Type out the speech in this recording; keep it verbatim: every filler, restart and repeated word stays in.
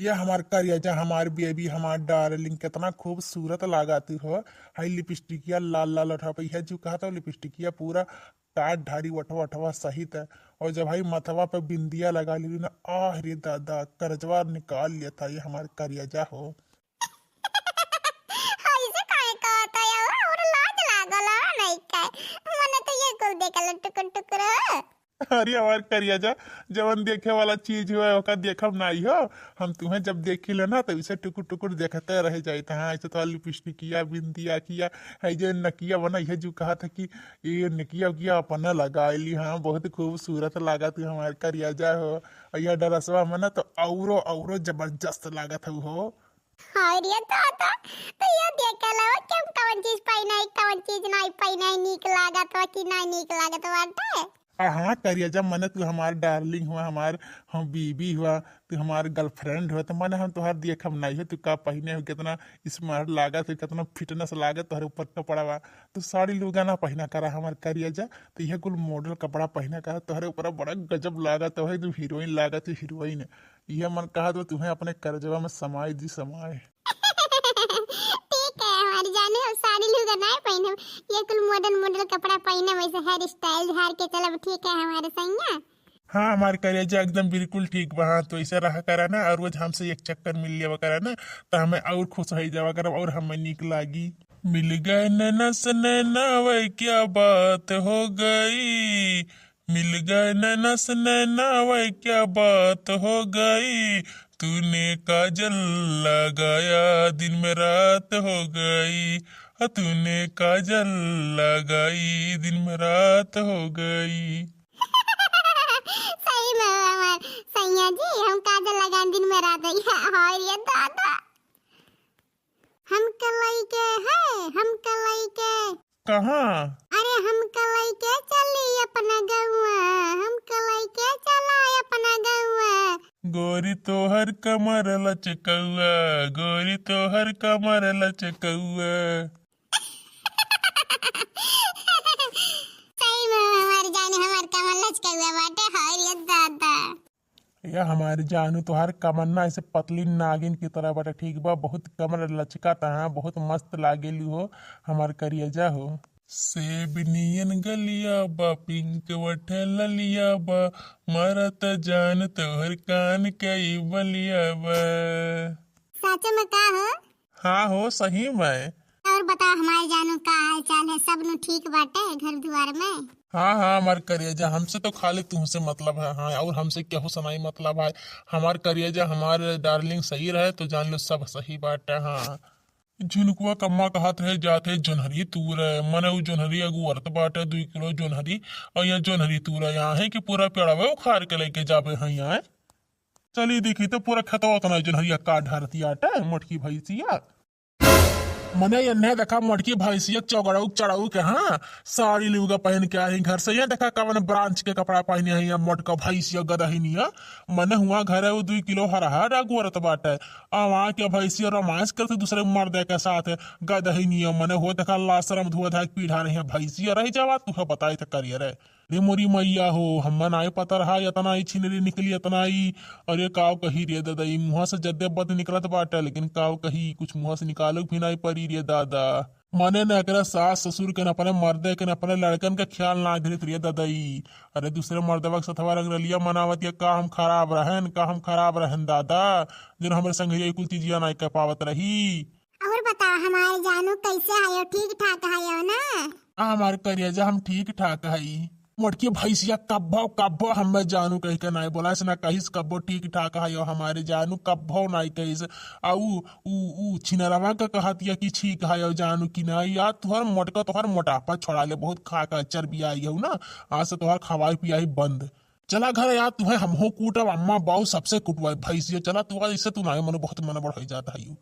ये हमार करिया जा, हमार बेबी, हमार डार्लिंग, कितना खूबसूरत लागत हो। हाई लिपस्टिकिया लाल लाल उठा पे, यह जो कहा था लिपस्टिकिया पूरा काट ढारी, वठवा वठवा सहित है। और जब भाई मथवा पे बिंदिया लगा ली ना, आह रे दादा, करजवा निकाल लिया था ये हमार करिया जा हो। ऐसे काहे कहत है? और लाज लागल है नहीं के? मने तो ये कुल देखल टुकुर टुकुर। अरे हमार करिया जा, जवन देखे वाला चीज हो ओका देखब नाई हो। हम तुम्हें जब देखी ले ना तो इसे टुकुर टुकुर देखते रह जाइत। हाँ, ऐसे तो लिपस्टिकिया, बिंदिया किया है जे नकिया बना, यह जो कहा था कि ये नकिया उकिया अपना लगा ली। हाँ, बहुत खूबसूरत लागत हो हमार करिया जा हो। और यह डरसवा में ना तो औरो औरो जबरदस्त लागत हो। अरे दादा, तो ये देख के लावा कि हम कवन चीज पहिनाई, कवन चीज नाई पहिनाई, नीक लागत बा कि नाई नीक लागत बाटे। आ हाँ करिया जा, मने तू हमार डार्लिंग हुआ, हमार हम बीबी हुआ, तू हमार गर्लफ्रेंड हुआ, तो मने हम तोहार देखब नाई हो, तू का पहिने हो, कितना स्मार्ट लागत हो, कितना फिटनेस लागत तोहरे ऊपर कपड़ा बा। तू साड़ी लुगा ना पहिना करा हमार करिया जा, तो यह कुल मॉडल कपड़ा पहिना करा, तोहरे ऊपर बड़ा गजब लागत हो, तू हीरोइन लागत हो, हीरोइन। यह मन कहत बा तुम्हें अपने करजवा में समाए दी, समाए। ठीक है हमार जानू, हम साड़ी लुगा नाय पहिनब, ये कुल मॉडर्न मॉडल कपड़ा पहिनब, वैसे हेयर स्टाइल झाड़ के चलब, ठीक है हमारे सैया? हाँ हमार करेजा एकदम बिल्कुल ठीक बा। हाँ, तो ऐसे रहा करा ना, और रोज हमसे एक चक्कर मिल लेवा करा ना, तो हमें और खुश हो जावा करब और हमें नीक लागी। मिल गए नैना से नैना, वह क्या बात हो गई, मिल गए नैना से नैना, वह क्या बात हो गई, तूने काजल लगाया, दिन में रात हो गई, हाँ, तूने काजल लगाई, दिन में रात हो गई। सही में हमार सैया जी, हम काजल लगान, दिन में रात हो गई। हाँ, हाँ, ये दादा। हम कलई के है, हम कलई के। कहाँ? अरे हम कलई के चली अपना गौआ, हम कलई के चला अपना गौआ। गोरी तोहर कमर लचकौआ, गोरी तोहर कमर लचकौआ। सही में हमार जान, हमार कमर लचकौआ बाटे, हाय रे दादा। या हमार जानू, तोहार कमर ना ऐसे पतली नागिन की तरह बाटे, ठीक बा? बहुत कमर लचकाता है, बहुत मस्त लागेलू हो हमार करियजा हो। सेब नियन गलिया बा, पिंक वठे ललिया बा, मारत जान तोहर कान के ई बलिया बा। सच में का हो? हाँ हो, सही में। और बताओ हमारे जानू, का हाल चाल है? सब नु ठीक बाटे घर दुआर में? हाँ, हाँ, हमार करेजा, हमसे तो खाली तुमसे मतलब है। हाँ, और हमसे केहू से नहीं मतलब है। हमार करेजा, हमार डार्लिंग सही रहे तो जान लो सब सही बाटे। हाँ, झुनकुआ कम्मा कहत रहे, जात है जोन्हरी तूरे। मने उ जोन्हरी अगुअरत बाटे, दुई किलो जोन्हरी। और यहाँ जोन्हरी तूरे यहाँ है कि पूरा पेड़वे उखाड़ के लेके जाबे हैं यहाँ। चली देखी तो पूरा खेतवा उतना जोन्हरिया काट ढारती आटे, मोटकी भैंसिया। मने एन्हे देखा, मोटकी भैंसिया चौगड़ऊ चढ़ऊ के, हाँ, साड़ी लुगा पहन के आई घर से। ये देखा कवन ब्रांच के कपड़ा पहने है, या मोटका भैंसिया गदहिनिया। मने हुआ घरे उ दुई किलो हरहर अगुअरत बाटे। आ वहाँ के भैंसिया रोमांस करते दूसरे मर्दे के साथ, गदहिनिया। मने हो देखा लाशरम धुआ धाक पीढ़ा रही है, भैंसिया रह जावा, तू बताई तो करिए रे। रे मोरी मैया हो, हम्मा नाई पता रहा, एतना ई छिनरी निकली, एतना ई। अरे काव कही रे दादा, ई मुँहा से जद्दे बत निकलत बाटे, लेकिन काव कही, कुछ मुँहा से निकालो भी नाई परी रे दादा। मने न एकरा सास ससुर के, न अपने मर्दे के, न अपने लड़कन के ख्याल ना धरत रे दादा ई। अरे दूसरे मर्दवा के सथवा रंगरलिया मनावत या, का हम खराब रहन, का हम खराब रहन दादा, जन हमरे संगरिया ई कुल चीजिया नाई कर पावत रही। और बताओ हमारे जानू, कैसे हयो? ठीक ठाक हयो ना? हाँ, हमार करेजा, हम ठीक ठाक हई। मोटकी भैंसिया कब्बो, कब्बो हमें जानू कह के नाई बोला, ऐसे ना कहिस कब्बो ठीक ठाक हयो हमारे जानू, कब्बो नाई कहिस। आ ऊ, ऊ, ऊ छिनरवा के कहत या कि ठीक हयो जानू कि नाई। यार, तुहर मोटका, तुहर मोटापा छोड़ा ले, बहुत खा के चर्बी आई हऊ ना, आज से तुहर खवाई पियाई बंद। चला घर यार, तुहे हमहू कूटब, अम्मा बाऊ सबसे कुटवाए भैंसिया। चला तू, आज इससे तू नाई मनो, बहुत मन बढ़ हो जाता है यू।